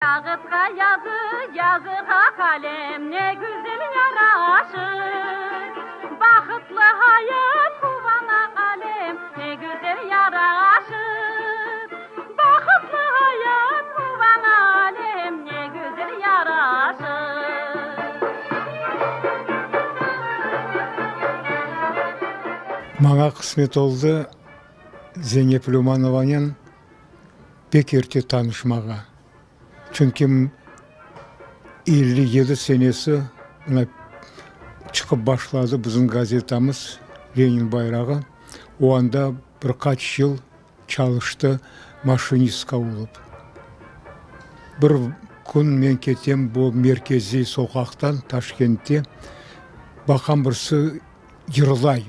Kâğıtqa yazı, yazığa qalem ne güzel yaraşır. Bahıtlı hayat quvana alem ne güzel yaraşır. Bahıtlı hayat quvana alem ne güzel yaraşır. Maña qısmet oldı Zeynep Lümanovanen pek erte tanışmağa. Çünki 57 senesi mına çıqıp başladı bizim gazetamız Lenin bayrağı. O anda bir qaç yıl çalıştı maşinistka olıp. Bir kün men ketem bu merkeziy soqaqtan Taşkentte, baqam birisi yırlay.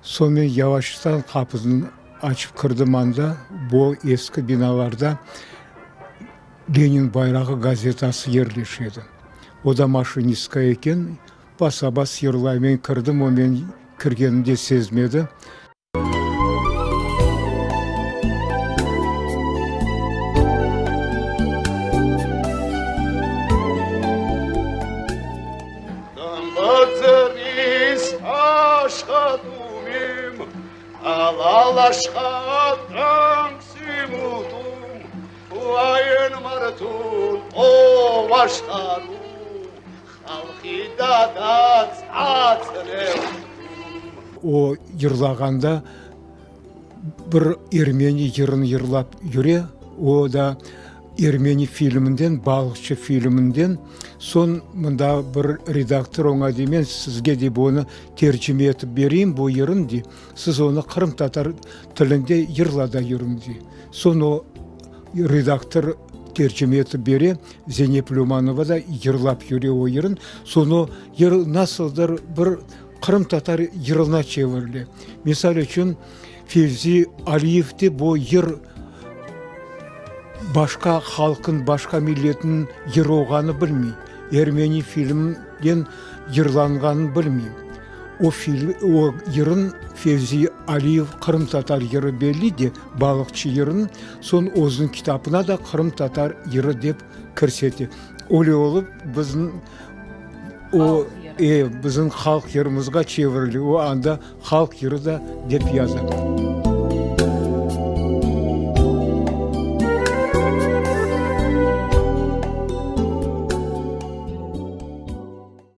Soñ men yavaştan qapını açıp kirdim anda, bu eski binalarda Lenin bayrağı gazetası yerleşe edi. O da maşinistka eken, basa-bas yırlay. Men kirdim, o men kirgenimni de sezmedi. O yırlağanda bir ermeni yırını yırlap yüre, o da Ermeni filminden, Balıqçı filminden. Soñ mında bir redaktor oña dey, men sizge dey bunı tercime etip bereyim, bu yırın dey, siz onı qırımtatar tilinde yırla da yürüñ dey. Soñ o redaktor tercime etip bere, Zeynep Lümanova da yırlap yüre o yırın. Soñ o yır nasıldır bir qırımtatar yırına çevirile. Misal içün, Fevzi Aliyev de bu yır başqa halqın, başqa milletniñ yırı olğanı bilmey. Ermeni filmden yırlanğanın bilmey. O film, o yırın Fevzi Aliyev qırımtatar yırı belli de, Balıqçı yırın, soñ özüniñ kitabına da qırımtatar yırı dep kirsete. Öyle olıp bizim o, e, bizim halq yırımızğa çevirile, o anda halq yırı da dep yaza.